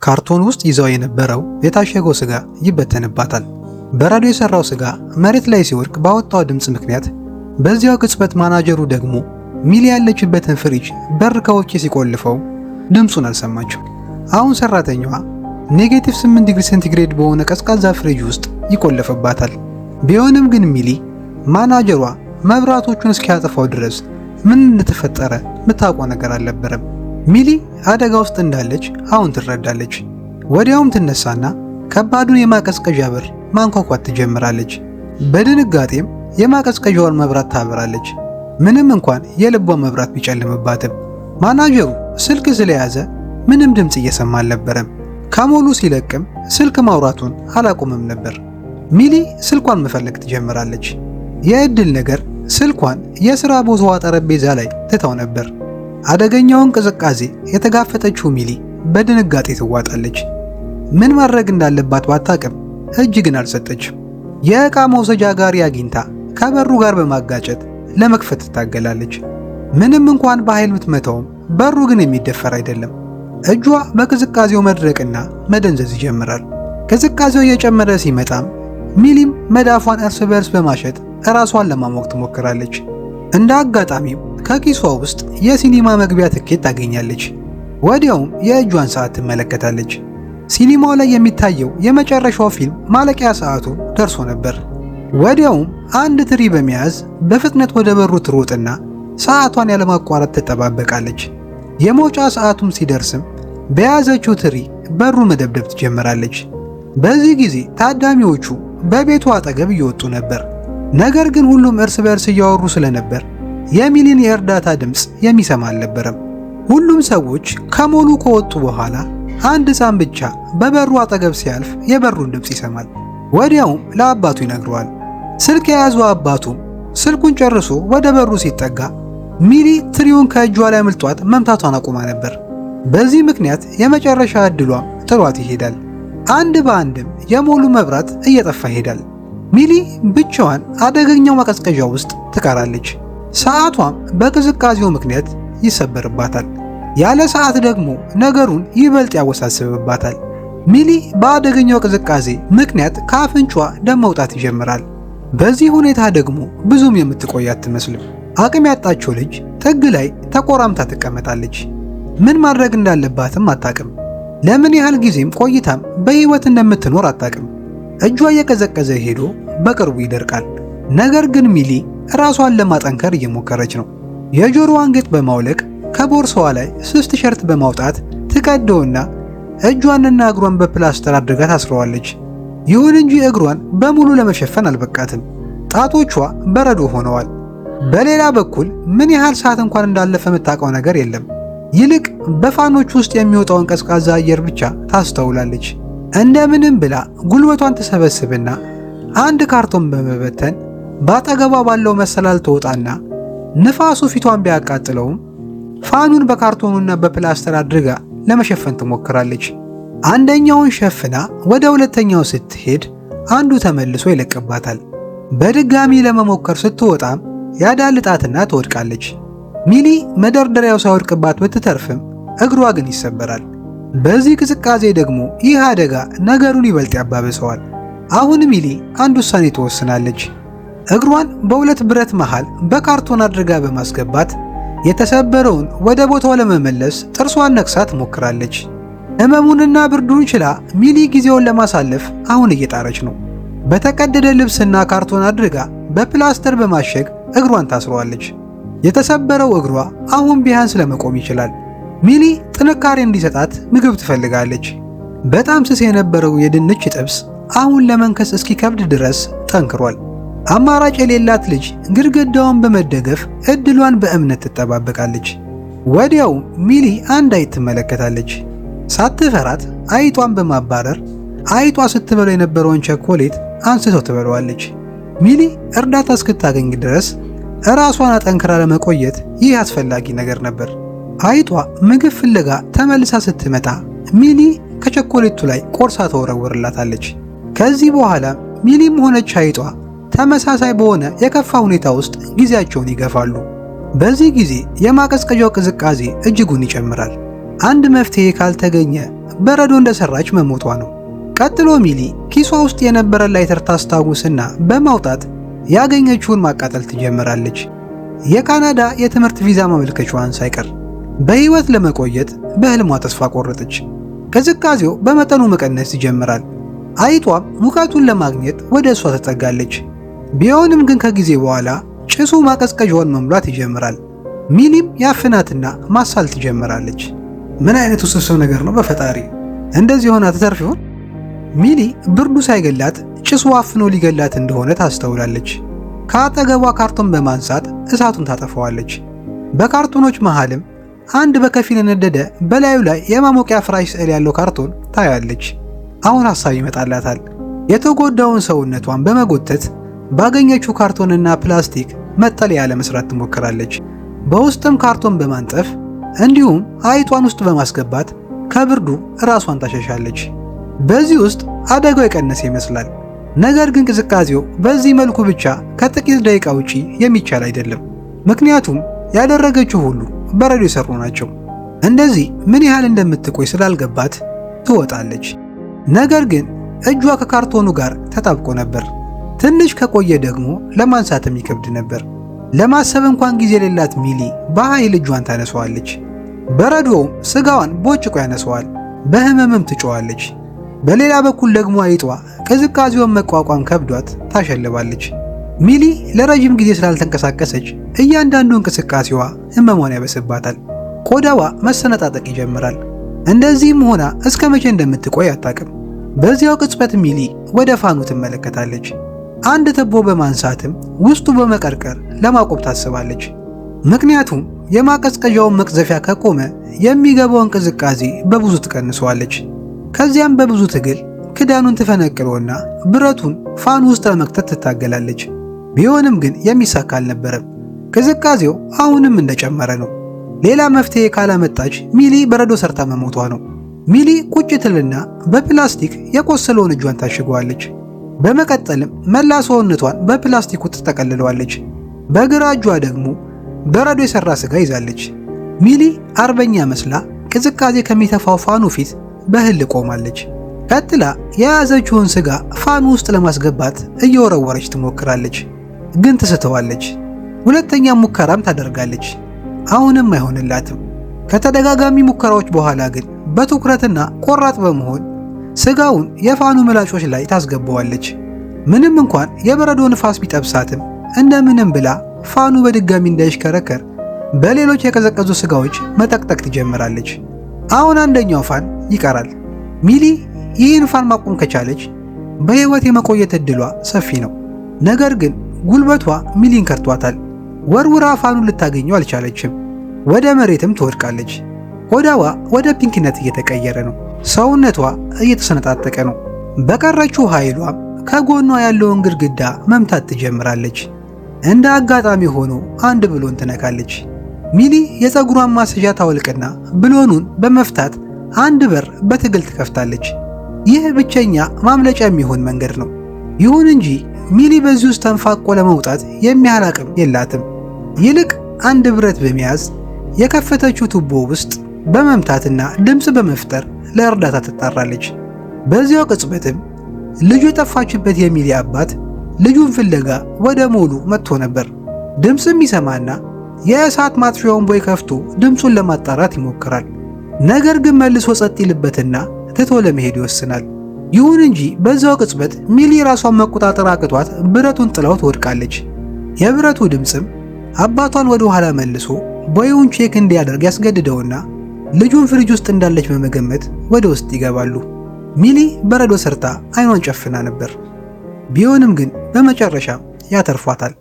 ካርቶን ውስጥ ይዛው የነበረው የታሸገው ስጋ ይበተንባታል። በረዶ የሰራው ስጋ መሬት ላይ ሲወድቅ ባወጣው ድምፅ ምክንያት በዚያው ቅጽበት ማናጀሩ ደግሞ ሚሊ ያለችበትን ፍሪጅ በር ከውጭ ሲቆልፈው ድምፁን አልሰማችም። አሁን ሰራተኛዋ negative 8 ዲግሪ ሴንቲግሬድ በሆነ ቀዝቃዛ ፍሪጅ ውስጥ ይቆለፍባታል። ቢሆንም ግን ሚሊ ማናጀሯ መብራቶቹን እስኪያጠፋው ድረስ ምን እንደተፈጠረ የምታውቀው ነገር አልነበረም። ሚሊ አደጋ ውስጥ እንዳለች አሁን ትረዳለች። ወዲያውም ትነሳና ከባዱን የማቀዝቀዣ በር ማንኳኳት ትጀምራለች። በድንጋጤም የማቀዝቀዣውን መብራት ታበራለች። ምንም እንኳን የልቧ መብራት ቢጨልምባትም ማናጀሩ ስልክ ስለያዘ ምንም ድምፅ እየሰማ አልነበረም። ከሞሉ ሲለቅም ስልክ ማውራቱን አላቆመም ነበር። ሚሊ ስልኳን መፈለግ ትጀምራለች። የእድል ነገር ስልኳን የሥራ ቦታዋ ጠረጴዛ ላይ ትታው ነበር። አደገኛውን ቅዝቃዜ የተጋፈጠችው ሚሊ በድንጋጤ ትዋጣለች። ምን ማድረግ እንዳለባት ባታቅም እጅ ግን አልሰጠችም። የዕቃ መውሰጃ ጋሪ አግኝታ ከበሩ ጋር በማጋጨት ለመክፈት ትታገላለች። ምንም እንኳን በኃይል ብትመታውም በሩ ግን የሚደፈር አይደለም። እጇ በቅዝቃዜው መድረቅና መደንዘዝ ይጀምራል። ቅዝቃዜው እየጨመረ ሲመጣም ሚሊም መዳፏን እርስ በርስ በማሸት እራሷን ለማሞቅ ትሞክራለች። እንደ አጋጣሚም ከኪሷ ውስጥ የሲኒማ መግቢያ ትኬት ታገኛለች። ወዲያውም የእጇን ሰዓት ትመለከታለች። ሲኒማው ላይ የሚታየው የመጨረሻው ፊልም ማለቂያ ሰዓቱ ደርሶ ነበር። ወዲያውም አንድ ትሪ በመያዝ በፍጥነት ወደ በሩ ትሮጥና ሰዓቷን ያለማቋረጥ ትጠባበቃለች። የመውጫ ሰዓቱም ሲደርስም በያዘችው ትሪ በሩ መደብደብ ትጀምራለች። በዚህ ጊዜ ታዳሚዎቹ በቤቱ አጠገብ እየወጡ ነበር። ነገር ግን ሁሉም እርስ በእርስ እያወሩ ስለነበር የሚሊን የእርዳታ ድምፅ የሚሰማ አልነበረም። ሁሉም ሰዎች ከሞሉ ከወጡ በኋላ አንድ ሕፃን ብቻ በበሩ አጠገብ ሲያልፍ የበሩን ድምፅ ይሰማል። ወዲያውም ለአባቱ ይነግረዋል። ስልክ የያዘው አባቱም ስልኩን ጨርሶ ወደ በሩ ሲጠጋ ሚሊ ትሪውን ከእጇ ላይ አምልጧት መምታቷን አቁማ ነበር። በዚህ ምክንያት የመጨረሻ ዕድሏም ጥሏት ይሄዳል። አንድ በአንድም የሞሉ መብራት እየጠፋ ይሄዳል። ሚሊ ብቻዋን አደገኛው ማቀዝቀዣ ውስጥ ትቀራለች። ሰዓቷም በቅዝቃዜው ምክንያት ይሰበርባታል። ያለ ሰዓት ደግሞ ነገሩን ይበልጥ ያወሳስብባታል። ሚሊ በአደገኛው ቅዝቃዜ ምክንያት ከአፍንጫዋ ደም መውጣት ይጀምራል። በዚህ ሁኔታ ደግሞ ብዙም የምትቆይ አትመስልም። አቅም ያጣችው ልጅ ጥግ ላይ ተቆራምታ ትቀመጣለች። ምን ማድረግ እንዳለባትም አታቅም። ለምን ያህል ጊዜም ቆይታም በሕይወት እንደምትኖር አታቅም። እጇ እየቀዘቀዘ ሄዶ በቅርቡ ይደርቃል። ነገር ግን ሚሊ ራሷን ለማጠንከር እየሞከረች ነው። የጆሮዋን ጌጥ በማውለቅ ከቦርሳዋ ላይ ስስ ቲሸርት በማውጣት ትቀደውና እጇንና እግሯን በፕላስተር አድርጋ ታስረዋለች። ይሁን እንጂ እግሯን በሙሉ ለመሸፈን አልበቃትም። ጣቶቿ በረዶ ሆነዋል። በሌላ በኩል ምን ያህል ሰዓት እንኳን እንዳለፈ የምታውቀው ነገር የለም። ይልቅ በፋኖች ውስጥ የሚወጣውን ቀዝቃዛ አየር ብቻ ታስተውላለች። እንደምንም ብላ ጉልበቷን ትሰበስብና አንድ ካርቶን በመበተን በአጠገቧ ባለው መሰላል ትወጣና ንፋሱ ፊቷን ቢያቃጥለውም ፋኑን በካርቶኑና በፕላስተር አድርጋ ለመሸፈን ትሞክራለች። አንደኛውን ሸፍና ወደ ሁለተኛው ስትሄድ አንዱ ተመልሶ ይለቅባታል። በድጋሚ ለመሞከር ስትወጣም ያዳልጣትና ትወድቃለች። ሚሊ መደርደሪያው ሳይወድቅባት ብትተርፍም እግሯ ግን ይሰበራል። በዚህ ቅዝቃዜ ደግሞ ይህ አደጋ ነገሩን ይበልጥ ያባብሰዋል። አሁን ሚሊ አንድ ውሳኔ ትወስናለች። እግሯን በሁለት ብረት መሃል በካርቶን አድርጋ በማስገባት የተሰበረውን ወደ ቦታው ለመመለስ ጥርሷን ነክሳ ትሞክራለች። ሕመሙንና ብርዱን ችላ ሚሊ ጊዜውን ለማሳለፍ አሁን እየጣረች ነው። በተቀደደ ልብስና ካርቶን አድርጋ በፕላስተር በማሸግ እግሯን ታስረዋለች። የተሰበረው እግሯ አሁን ቢያንስ ለመቆም ይችላል። ሚሊ ጥንካሬ እንዲሰጣት ምግብ ትፈልጋለች። በጣም ስስ የነበረው የድንች ጥብስ አሁን ለመንከስ እስኪከብድ ድረስ ጠንክሯል። አማራጭ የሌላት ልጅ ግድግዳውን በመደገፍ እድሏን በእምነት ትጠባበቃለች። ወዲያው ሚሊ አንድ አይጥ ትመለከታለች። ሳትፈራት አይጧን በማባረር አይጧ ስትበለው የነበረውን ቸኮሌት አንስቶ ትበለዋለች። ሚሊ እርዳታ እስክታገኝ ድረስ እራሷን አጠንክራ ለመቆየት ይህ አስፈላጊ ነገር ነበር። አይጧ ምግብ ፍለጋ ተመልሳ ስትመጣ ሚሊ ከቸኮሌቱ ላይ ቆርሳ ተወረውርላታለች። ከዚህ በኋላ ሚሊም ሆነች አይጧ ተመሳሳይ በሆነ የከፋ ሁኔታ ውስጥ ጊዜያቸውን ይገፋሉ። በዚህ ጊዜ የማቀዝቀዣው ቅዝቃዜ እጅጉን ይጨምራል። አንድ መፍትሄ ካልተገኘ በረዶ እንደሰራች መሞቷ ነው። ቀጥሎ ሚሊ ኪሷ ውስጥ የነበረ ላይተር ታስታውስና በማውጣት ያገኘችውን ማቃጠል ትጀምራለች። የካናዳ የትምህርት ቪዛ ማመልከቻዋን ሳይቀር። በሕይወት ለመቆየት በህልሟ ተስፋ ቆረጠች። ቅዝቃዜው በመጠኑ መቀነስ ይጀምራል። አይጧም ሙቀቱን ለማግኘት ወደ እሷ ትጠጋለች። ቢሆንም ግን ከጊዜ በኋላ ጭሱ ማቀዝቀዣውን መሙላት ይጀምራል። ሚሊም ያፍናትና ማሳል ትጀምራለች። ምን አይነት ውስብስብ ነገር ነው በፈጣሪ! እንደዚህ ሆና ትተርፍ ይሆን? ሚሊ ብርዱ ሳይገላት ጭሱ አፍኖ ሊገላት እንደሆነ ታስተውላለች። ከአጠገቧ ካርቶን በማንሳት እሳቱን ታጠፋዋለች። በካርቶኖች መሃልም አንድ በከፊል የነደደ በላዩ ላይ የማሞቂያ ፍራሽ ስዕል ያለው ካርቶን ታያለች። አሁን ሐሳብ ይመጣላታል። የተጎዳውን ሰውነቷን በመጎተት ባገኘችው ካርቶንና ፕላስቲክ መጠለያ ለመስራት ትሞክራለች። በውስጥም ካርቶን በማንጠፍ እንዲሁም አይጧን ውስጥ በማስገባት ከብርዱ ራሷን ታሸሻለች። በዚህ ውስጥ አደጋው የቀነሰ ይመስላል። ነገር ግን ቅዝቃዜው በዚህ መልኩ ብቻ ከጥቂት ደቂቃ ውጪ የሚቻል አይደለም። ምክንያቱም ያደረገችው ሁሉ በረዶ የሰሩ ናቸው። እንደዚህ ምን ያህል እንደምትቆይ ስላልገባት ትወጣለች። ነገር ግን እጇ ከካርቶኑ ጋር ተጣብቆ ነበር። ትንሽ ከቆየ ደግሞ ለማንሳትም ይከብድ ነበር። ለማሰብ እንኳን ጊዜ የሌላት ሚሊ በኃይል እጇን ታነሳዋለች። በረዶውም ስጋዋን ቦጭቆ ያነሳዋል። በህመምም ትጮዋለች። በሌላ በኩል ደግሞ አይጧ ቅዝቃዜውን መቋቋም ከብዷት ታሸልባለች። ሚሊ ለረጅም ጊዜ ስላልተንቀሳቀሰች እያንዳንዱ እንቅስቃሴዋ ህመሟን ያበስባታል። ቆዳዋ መሰነጣጠቅ ይጀምራል። እንደዚህም ሆና እስከ መቼ እንደምትቆይ አታውቅም። በዚያው ቅጽበት ሚሊ ወደ ፋኑ ትመለከታለች። አንድ ትቦ በማንሳትም ውስጡ በመቀርቀር ለማቆም ታስባለች። ምክንያቱም የማቀዝቀዣውን መቅዘፊያ ከቆመ የሚገባውን ቅዝቃዜ በብዙ ትቀንሰዋለች። ከዚያም በብዙ ትግል ክዳኑን ትፈነቅለውና ብረቱን ፋኑ ውስጥ ለመክተት ትታገላለች። ቢሆንም ግን የሚሳካ አልነበረም። ቅዝቃዜው አሁንም እንደጨመረ ነው። ሌላ መፍትሄ ካላመጣች ሚሊ በረዶ ሰርታ መሞቷ ነው። ሚሊ ቁጭ ትልና በፕላስቲክ የቆሰለውን እጇን ታሽገዋለች። በመቀጠልም መላ ሰውነቷን በፕላስቲኩ ትጠቀልለዋለች። በግራ እጇ ደግሞ በረዶ የሰራ ስጋ ይዛለች። ሚሊ አርበኛ መስላ ቅዝቃዜ ከሚተፋው ፋኑ ፊት በህል ቆማለች። ቀጥላ የያዘችውን ስጋ ፋኑ ውስጥ ለማስገባት እየወረወረች ትሞክራለች፣ ግን ትስተዋለች። ሁለተኛ ሙከራም ታደርጋለች። አሁንም አይሆንላትም። ከተደጋጋሚ ሙከራዎች በኋላ ግን በትኩረትና ቆራጥ በመሆን ስጋውን የፋኑ ምላጮች ላይ ታስገባዋለች። ምንም እንኳን የበረዶ ንፋስ ቢጠብሳትም እንደምንም ብላ ፋኑ በድጋሚ እንዳይሽከረከር በሌሎች የቀዘቀዙ ስጋዎች መጠቅጠቅ ትጀምራለች። አሁን አንደኛው ፋን ይቀራል። ሚሊ ይህን ፋን ማቆም ከቻለች በሕይወት የመቆየት ዕድሏ ሰፊ ነው። ነገር ግን ጉልበቷ ሚሊን ከርቷታል። ወርውራ ፋኑን ልታገኘው አልቻለችም። ወደ መሬትም ትወድቃለች። ቆዳዋ ወደ pink ነት እየተቀየረ ነው። ሰውነቷ እየተሰነጣጠቀ ነው። በቀረችው ኃይሏም ከጎኗ ያለውን ግድግዳ መምታት ትጀምራለች። እንደ አጋጣሚ ሆኖ አንድ ብሎን ትነካለች። ሚሊ የፀጉሯን ማስያዣ ታወልቅና ብሎኑን በመፍታት አንድ በር በትግል ትከፍታለች። ይህ ብቸኛ ማምለጫ የሚሆን መንገድ ነው። ይሁን እንጂ ሚሊ በዚህ ውስጥ ተንፋቆ ለመውጣት የሚያህል አቅም የላትም። ይልቅ አንድ ብረት በመያዝ የከፈተችው ቱቦ ውስጥ በመምታትና ድምፅ በመፍጠር ለእርዳታ ትጣራለች። በዚያው ቅጽበትም ልጁ የጠፋችበት የሚሊ አባት ልጁን ፍለጋ ወደ ሞሉ መጥቶ ነበር። ድምፅም ይሰማና የእሳት ማጥፊያውን ቦይ ከፍቶ ድምፁን ለማጣራት ይሞክራል። ነገር ግን መልሶ ጸጥ ይልበትና ትቶ ለመሄድ ይወስናል። ይሁን እንጂ በዛው ቅጽበት ሚሊ ራሷን መቆጣጠር አቅቷት ብረቱን ጥላው ትወድቃለች። የብረቱ ድምፅም አባቷን ወደ ኋላ መልሶ ቦዩን check እንዲያደርግ ያስገድደውና ልጁን ፍሪጅ ውስጥ እንዳለች በመገመት ወደ ውስጥ ይገባሉ። ሚሊ በረዶ ሰርታ አይኗን ጨፍና ነበር። ቢሆንም ግን በመጨረሻ ያተርፏታል።